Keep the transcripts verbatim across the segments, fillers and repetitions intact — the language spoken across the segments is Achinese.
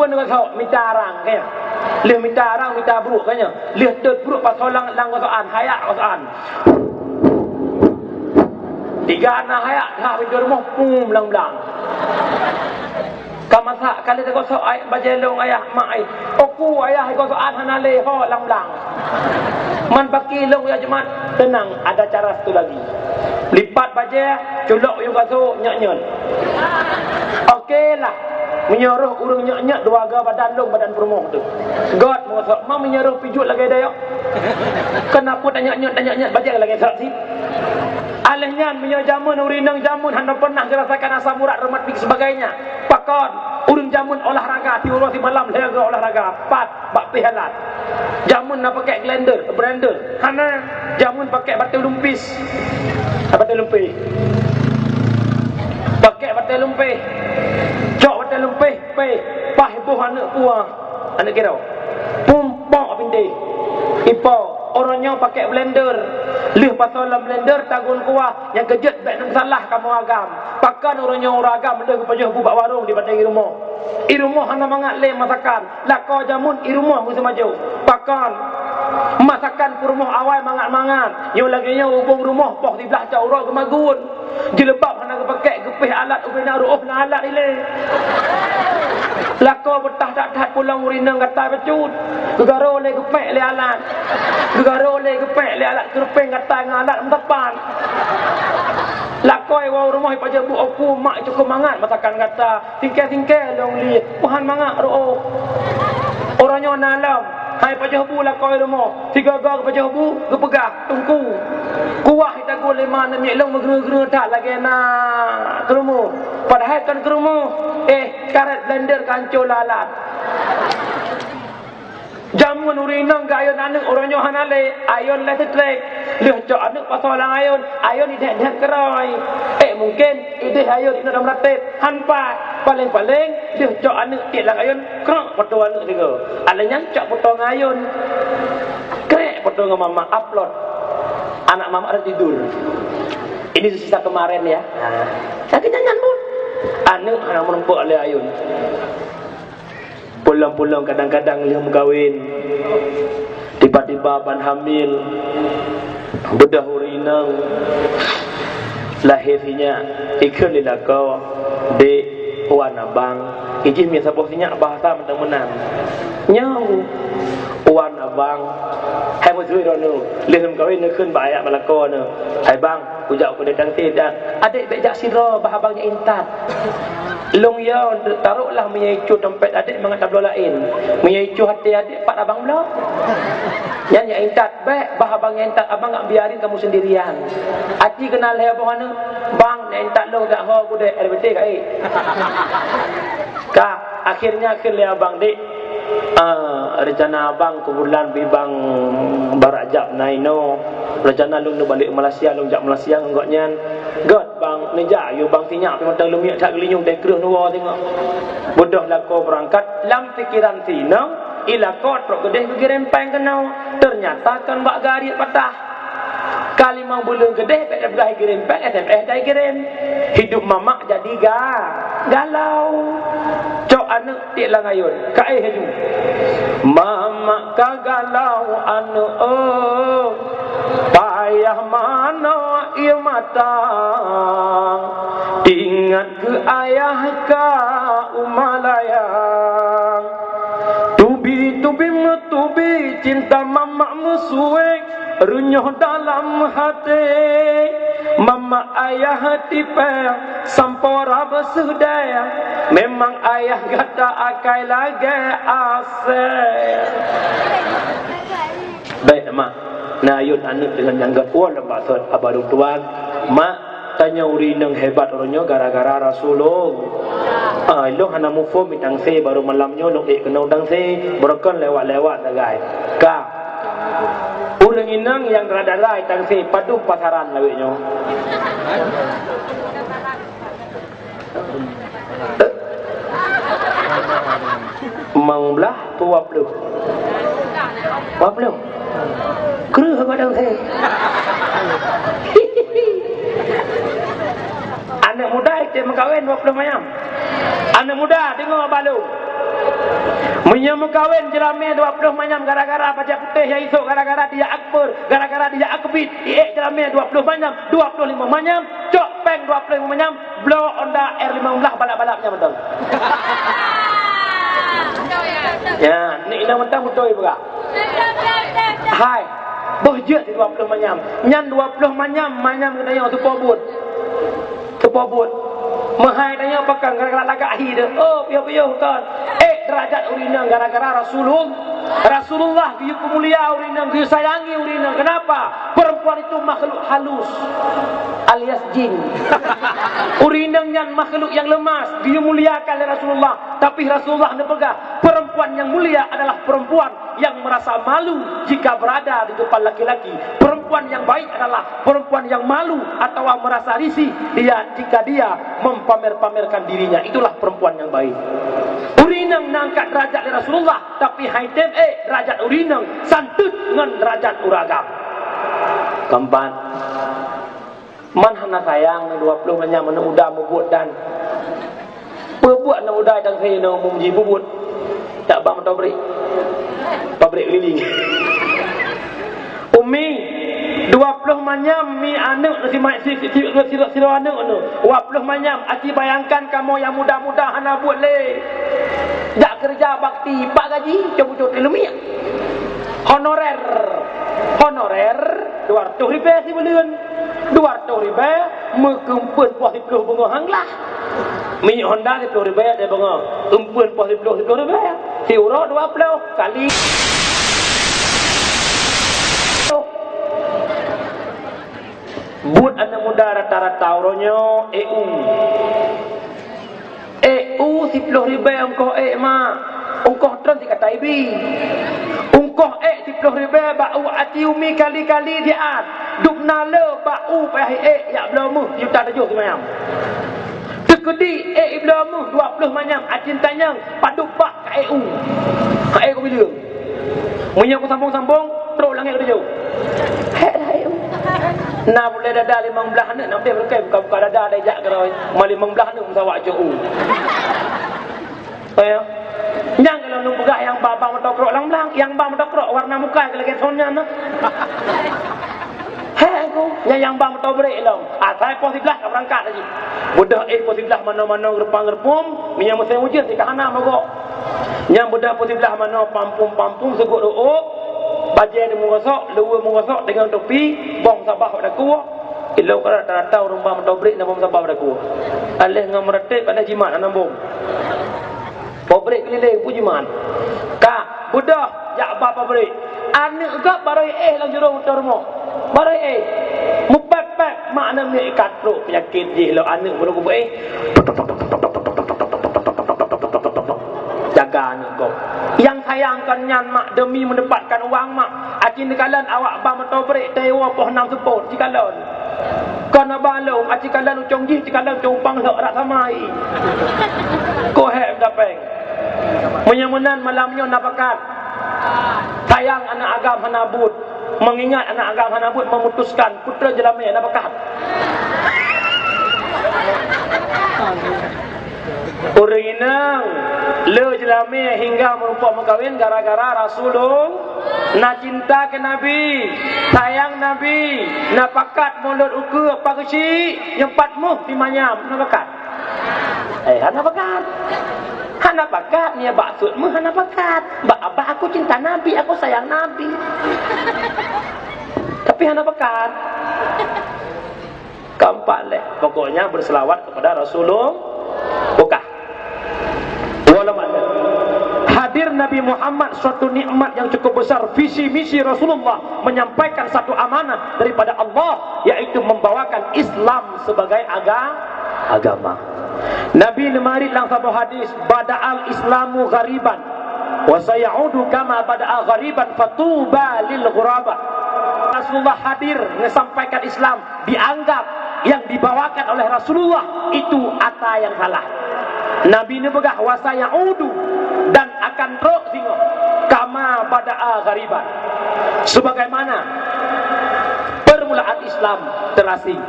Gosok, mita arang, kan nyo. Lheueh mita arang, mita bruek, kan nyo. Lheueh teuet bruek, pasoe lam, lam gosokan, hayak gosokan. Tiga na hayak, dah pintoe rumoh, pum, lam blang. Ka masak, ka lheueh tagosok ai, bajèe lôn, ayah, mak ai. Oku, ayah, gosokan hana lé, ho, lam blang. Man paki lôn, ya jeumat, teunang, ada cara satu lagi. Lipat bajèe, culok u yup kasô, nyot-nyot. Oke lah. Meunyoe roh ureueng nyot-nyot dua ga badan lôn, badan peurumoh teuh. Göt meugosok, ma meunyoe roh pijuet lagèe dayok. Keuneuk peue tanyot-nyot, tanyot-nyot bajèe lagèe sot cit. Aléh nyan meunyoe jameun ureueng inong jameun hana pernah geurasakan asam urat, rematik sebagainya. Pakon? Ureueng jameun olahraga, tiep uroe simalam lhèe ga olahraga. Pat? Bak pih alat. Jameun na pakèk blender, blender. Hana, jameun pakèk batèe lumpih. Batèe lumpih. Pakèk batèe lumpih. Cok batèe lumpih, pih. Pah boh aneuk puah. Aneuk kiro. Pum, pok bintéh. Ipo, uroe nyoe pakèk blender. Lheueh pasoe lam blender, tagun kuah. Nyang keujeuet bèk neusalah kamoe agam. Pakon uroe nyoe ureueng agam lheueh geupajoh bu bak warong dibandéng i rumoh? I rumoh hana mangat lé masakan. Lakoe jameun i rumoh geuseumajoh. Pakon? Masakan peurumoh awai mangat-mangat. Nyoe lagèe nyoe ubông rumoh poh siblaih cot uroe geumagun. Jilbab hana geupakèk, geupih alat ubé na reuôh lam alat ilèe. Lakoe beutah that-that pulang ureueng inong gata bacut. Geugaro lé geupèk lé alat. Geugaro lé geupèk lé alat keureupèng gata ngon alat meutapan. Lakoe woe u rumoh ipajoh bu oku mak cukôp mangat masakan gata. Singkèe-singkèe lôn liet, meuhan mangat reuôh. Uroe nyoe na lom, hai pajoh bu lakoe rumoh, sigoe-goe geupajoh bu, geupeugah, "Teungku, kuah itagun lé ma aneuk miet lôn meugeureu-geureu that lagèe na keureumoh." Padahai kon keureumoh, eh, karèt blender ka hancô lalat. Jameun ureueng inong geuayôn aneuk, uroe nyoe hana lé, ayôn lé seutrek. Lheueh cok aneuk pasoe lam ayôn, ayôn idèk-dèk keurôi. Eh, mungken idéh ayôn inoe lam latét, han pat. Paleng-paleng lheueh cok aneuk tiek lam ayôn, krok poto aneuk sigoe. Alah nyan cok poto ngon ayôn. Krek poto ngon mama, upload. Anak mama ada tidur. Ini sisa kemarin ya. Nah, lagèe nyan, nyan pun. Aneuk hana meurumpok lé ayôn. Pulang-pulang kadang-kadang lheueh meukawen, tiba-tiba ban hamil, beudôh ureueng inong, lahé sinyak, ikheun lé lakoe, "Dek, wan abang." Ijih miet saboh sinyak bahasa mantong meunan. "Nyoe, wan abang." Hai meusui droeneuh, lheueh meukawen neukheun bak ayah bak lakoe neuh, "Hai bang, kujak u keudè tangse dan adék bèk jak sidroe, bah abang jak intat." Lôn yo, taroklah meunyoe icu dompet adék mangat tabloe laén. Meunyoe icu até adék, pat abang bloe? Nyan nyang intat, bèk bah abang nyang intat, abang ngak biarin kamu sendirian. Aci keunan lhèe boh aneuk, "Bang, nyang intat lôn jak ho gudèe R B T ka ék." Ka, akhirnya kheun lé abang, "Dek, ah, rencana abang keu buleuen bi bang barajab na inoe. Rencana lôn neubalek Malaysia, lôn jak Malaysia ngon gobnyan." "Gèt." "Bang, neujak yôh bang sinyak pih mantong leumiek that geulinyueng teuh kreueh neuwoe singoh." Beudôh lakoe beurangkat, lam pikeran si inong, i lakoe trok keudeh geukirém péng keunoe. Teunyata kon bak gari patah. Ka limong buleuen keudeh bèk tapeugah kirém péng, S M S dai kirém. Hidup mamak jadi ga-, galau. Cok aneuk tiek lam ayôn, ka éh laju. Mamak ka galau aneuk oh, payah manoe ié mata. Ingat keu ayah ka u Malayang. Tubi-tubi meutubi cinta mamak meusuwéng. Runyuh dalam haté, mamak ayah tipéng, sampoe rab seudeh, memang ayah gata akai lagèe asèe. Bèk, mak. Neuyue aneuk deungon nyang geupuwoe lom bak sot, aba lôn tuan, mak. Tanyoe ureueng inong hebat uroe nyoe gara-gara Rasulullah. Ah, ilôn hana muphom, i tangse baru malam nyoe lôn ék keunoe tangse, beureukan lewat-lewat sagai. Ka. Ureueng inong nyang dara-dara i tangse padum pasaran lawét nyoe. Limong blah. Dua puluh. Dua puluh. Kreueh kadang saya. Aneuk muda itu meukawen dua puluh mayam. Aneuk muda, deungoe bak lôn. Meunyoe meukawen jeulamé dua ploh manyam gara-gara bajèe putéh, nyang isôk gara-gara dia akbar, gara-gara dia akbit, iék jeulamé dua ploh manyam, dua ploh limong manyam, cok péng dua ploh limong manyam, bloe Honda R lima belas balap-balap nyan mantong. Ya, ni inong mantong beutôi peugah. Hai, boh jeuet dua ploh manyam. Nyan dua ploh manyam, manyam geutanyoe teupeue buet. Teupeue buet. Meuhai tanyoe pakon gara-gara lagak hi teuh. Oh, piôh-piôh kon. Eh, derajat ureueng inong gara-gara Rasulul-, Rasulullah geuyue peumulia ureueng inong, geuyue sayangi ureueng inong. Kenapa? Perempuan itu makhluk halus alias jin. Ureueng inong nyan makhluk nyang leumas, geuyue muliakan lé Rasulullah. Tapi Rasulullah neupeugah, perempuan yang mulia adalah perempuan yang merasa malu jika berada di depan laki-laki. Perempuan yang baik adalah perempuan yang malu atawa merasa risih dia jika dia mempamer-pamerkan dirinya. Itulah perempuan yang baik. Ureueng inong na angkat derajat lé Rasulullah, tapi hai tem, eh, derajat ureueng inong santeut ngon derajat ureueng agam. Keempat, man hana sayang dua ploh manyam aneuk muda mubuet dan Peubuet aneuk muda nyang keuhai ngon umum jih bubuet. Tak bang moto brek. Pabrik keliling. Umi, dua ploh manyam mi aneuk si ma-, si, si, si, si, si aneuk tu. Dua ploh manyam, aci bayangkan kamoe nyang muda-muda hana buet lé. Jak keureuja bakti, bak gaji, cok-cok ileumèe. Honorer. Honorer, dua ratus ribèe sibuleuen. Dua ratus ribèe, meukeumpeuen poh siploh beungoh hanglah. Minyeuk Honda siploh ribèe, dia beungoh. Keumpeuen poh siploh, siploh ribèe. Siuroe dua ploh kali. Buet aneuk muda rata-rata uroe nyoe, eh, u. Eh, u siploh ribèe ongkoh eh, mak. Ongkoh tron sikata ibi. Ongkoh eh siploh ribèe bak u aci umi kali-kali siat. Dubna le bak u payah eh jak bloe meuh juta tujoh simanyam. Teukeudi eh ibloe meuh dua ploh manyam aci tanyong padub bak ka eh u. Ka eh kubileung. Meunyoe kusambong-sambong, trok langèt keudroe. Hek lah, eh. Na bulèe dada limong blaih aneuk, na udeh beureukai buka-buka dada, dai jak keudroe. Ma limong blaih aneuk meusawa cok u. Eh. Nyang kalau lôn peugah nyang ba, ba moto krok lang blang, nyang ba moto krok warna muka lagèe thon nyan na. Hek aku, nyang, nyang ba moto brek lom. Asai poh siblaih ka beurangkat laju. Beudôh eh poh siblaih manoe-manoe, geureumpang-geureumpum, meunyoe musém ujeuen sih ka hana mogok. Nyang beudôh poh siblaih manoe pampum-pampum, seugot ôk-ôk, bajèe di meugosok, luweue meugosok, deungon topi, bông sabah bak dakue. Ilôn ka rata-rata ureueng ba moto brek na bông sabah bak dakue. Aléh ngon meuratéb, aléh jimat hana bông. Pabrik keliling pujiman. Ka, beudôh jak ba pabrik. Aneuk gob barô éh lam jurông moto rumoh. Barô éh. Mupéb-péb mak aneuk miet ikat trok peunyakét jih lom aneuk baru geuba éh. Jaga aneuk gob. Nyang sayang kon nyan mak demi meudapatkan uang mak. Aci neukalon awak ba moto brek teuwoe poh nam seupôt jikalon. Kon haba lôn, aci kalon ucong jih, ci kalon ucong upang lhok rak samai. Ko hék meudapéng. Meunyoe meunan malam nyoe na pakat. Sayang aneuk agam hana buet. Mengingat aneuk agam hana buet memutuskan putra jeulamé na pakat. Ureueng inong le jeulamé hingga meurumpok meukawen gara-gara Rasulullah. Na cinta keu Nabi, sayang Nabi, na pakat mulod ukeue pageusi, nyoe pat moh simanyam, na pakat? Eh, hana pakat. Hana pakat, nyoe bak sut moh hana pakat. Bak abah aku cinta Nabi, aku sayang Nabi. Tapi hana pakat. Keempat leh, pokoknya berselawat kepada Rasulullah. Bukan. Walaupun hadir Nabi Muhammad suatu nikmat yang cukup besar, visi misi Rasulullah menyampaikan satu amanah daripada Allah, yaitu membawakan Islam sebagai aga-, agama. Nabi neumarit lam saboh hadis, "Bada'al Islamu ghariban, wa sayaudu kama bada'a ghariban, fatuba lil ghuraba." Rasulullah hadir menyampaikan Islam dianggap yang dibawakan oleh Rasulullah itu ata yang salah. Nabi neupeugah, "Wa sayaudu," dan akan trok singoh, "kama bada'a ghariban." Sebagaimana permulaan Islam terasing.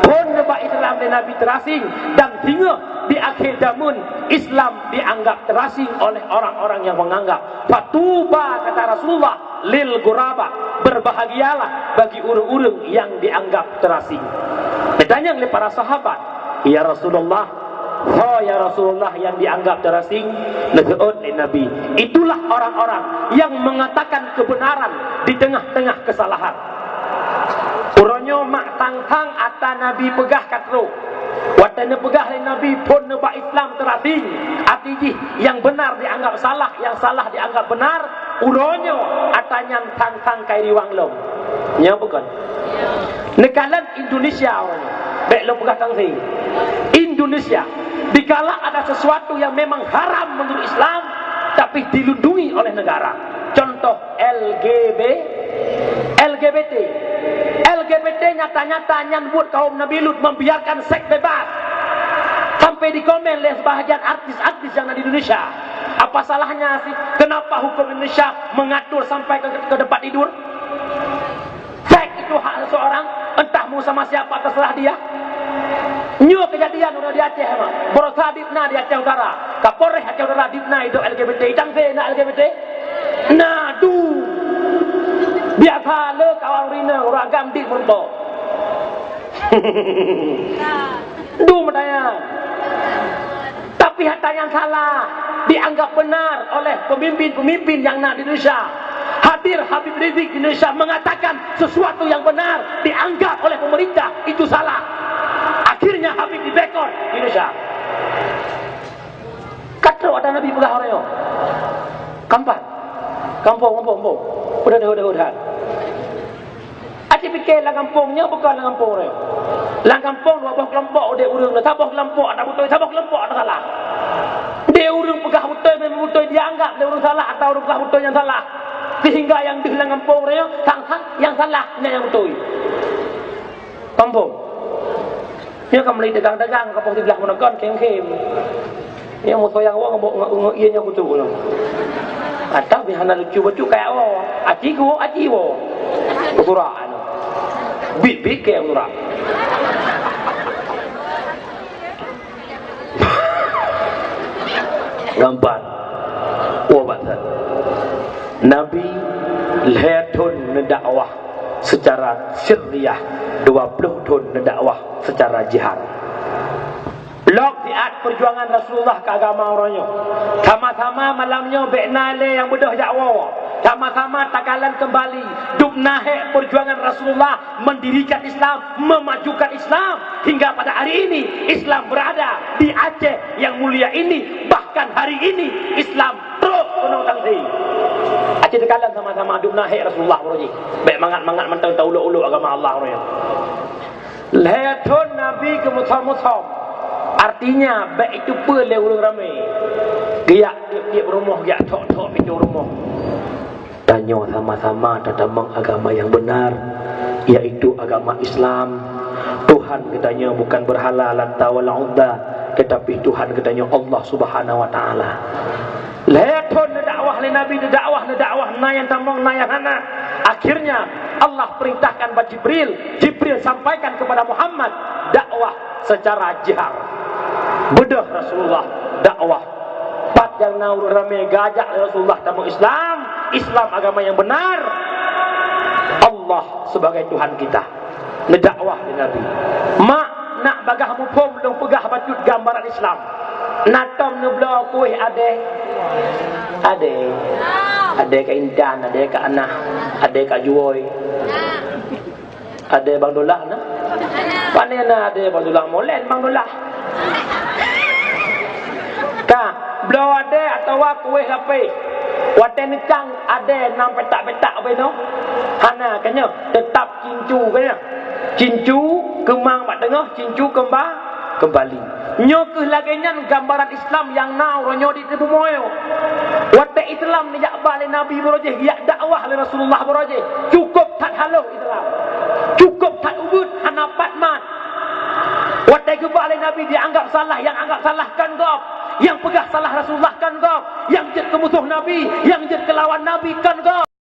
Phon neuba Islam lé Nabi terasing dan singoh Di akhir zaman, Islam dianggap terasing oleh orang-orang yang menganggap. Fatuba, kata Rasulullah, lil ghuraba, berbahagialah bagi ureuëng-ureuëng yang dianggap terasing. Ditanya oleh para sahabat, "Ya Rasulullah, ho ya Rasulullah yang dianggap terasing?" Disebut oleh Nabi, "Itulah orang-orang yang mengatakan kebenaran di tengah-tengah kesalahan." Uroe nyoe mak thang-thang ata Nabi peugah ka trok. Watée neupeugah lé Nabi phon neuba Islam teurasing, arti jih nyang beunar dianggap salah, nyang salah dianggap beunar, uroe nyoe ata nyan thang-thang ka iriwang lom. Nyoe bukon? Neukalon Indonesia uroe nyoe. Bék lôn peugah tang sing. Indonesia, dikala ada sesuatu yang memang haram menurut Islam, tapi dilindungi oleh negara. Contoh, L G B, L G B T. L G B T nyata-nyata nyan buet kaum Nabi Lut membiarkan seks bebas. Sampai dikomen oleh sebahagian artis-artis yang ada di Indonesia. Apa salahnya sih? Kenapa hukum Indonesia mengatur sampai ke, ke tempat tidur? Seks itu hak seseorang, entah mau sama siapa, terserah dia. Nyoe kejadian udah di Aceh, emang. Baroesa dipna di Aceh Utara. Kapolres Aceh Utara dipna itu L G B T. Itang se na L G B T? Na, du. Biasa le kawan ureueng inong, ureueng agam di meureumpok. Du meutanya. Tapi hata nyang salah dianggap benar oleh pemimpin-pemimpin yang na di Indonesia. Hadir Habib Rizik di Indonesia mengatakan sesuatu yang benar dianggap oleh pemerintah itu salah. Akhirnya Habib diboikot di Indonesia. Ka trok ata Nabi peugah uroe nyoe. Kampat. Kampung, kampung, kampung. Udah, udah, udah, udah. Aci pike lam gampông nyoe bukon lam gampông ureuëng. Lam gampông dua boh keulompok udeb ureuëng, saboh keulompok ata beutôi, saboh keulompok ata salah. Deh ureuëng peugah beutôi memang beutôi dianggap lé ureuëng salah atawa ureuëng peugah beutôi nyang salah. Sehingga nyang deuh lam gampông ureuëng nyoe sang-sang nyang salah nyan nyang beutôi. Paham? Nyoe ka mulai dagang-dagang ka poh siblaih meuneukon khém-khém. Nyoe musoh nyang woe ngon, ngon, ngon ie nyoe kutu nyoe. Atau bih hana lucu bacut kayak woe. Aci geuwoe, aci woe. Usurak nyoe. Bit-bit keu usurak. Gampan. Woe bak that. Nabi lhée thon neudakwah secara sirriyah, dua ploh thon neudakwah secara jihar. Lok siat perjuangan Rasulullah keu agama uroe nyoe. Sama-sama malam nyoe bék na lé nyang beudôh jak woe. Sama-sama takalon keumbali dub na hék perjuangan Rasulullah mendirikan Islam, memajukan Islam, hingga pada hari ini Islam berada di Aceh yang mulia ini. Bahkan hari ini Islam trok keunoe tangsi. Aci takalon sama-sama dub na hék Rasulullah uroe jih. Bék mangat-mangat mantong taulok-ulok agama Allah uroe nyoe. Lhée thon Nabi geumeusom-musom. Artinya, bék jiteupeue lé ureuëng ramé. Geujak tieb-tieb rumoh, geujak thok-thok pintoe rumoh. Tanyoe sama-sama tatamong agama nyang beunar, yaitu agama Islam. Tuhan geutanyoe bukan berhala Lata wal Uzza, tetapi Tuhan geutanyoe Allah Subhanahu wa Taala. Lhée thon neudakwah lé Nabi, neudakwah, neudakwah, na nyang tamong, na nyang hana. Akhirnya, Allah perintahkan bak Jibril, Jibril sampaikan kepada Muhammad dakwah secara jihar. Beudôh Rasulullah dakwah. Pat nyang na ureuëng ramé geujak lé Rasulullah tamong Islam, Islam agama nyang beunar. Allah sebagai Tuhan kita. Neudakwah lé Nabi. Mak, nak bagaih muphom lôn peugah bacut gambaran Islam. Na tom neubloe kueh adée? Adée. Adée ka intan, adée ka anah, adée ka juwoi. Adée Bang Dolah na? Pane na adée Bang Dolah? Molen Bang Dolah. Ka, bloe adée atawa kueh lapéh. Watée neucang adée nam petak-petak beunoe? Hana, ka nyoe, teutap cincu, ka nyoe. Cincu keumang bak teungoh, cincu keumba-, keumbali. Nyoe kheueh lagée nyan gambaran Islam nyang na uroe nyoe di bumoe. Watée Islam neujak ba lé Nabi baroe jih, jak dakwah lé Rasulullah baroe jih, cukôp that halôh Islam. Cukôp that ubit, hana pat mat. Watée geuba lé Nabi, dianggap salah, nyang anggap salah kon gob. Nyang peugah salah Rasulullah kon gob. Nyang jeuet keu musoh Nabi, nyang jeuet keu lawan Nabi kon gob.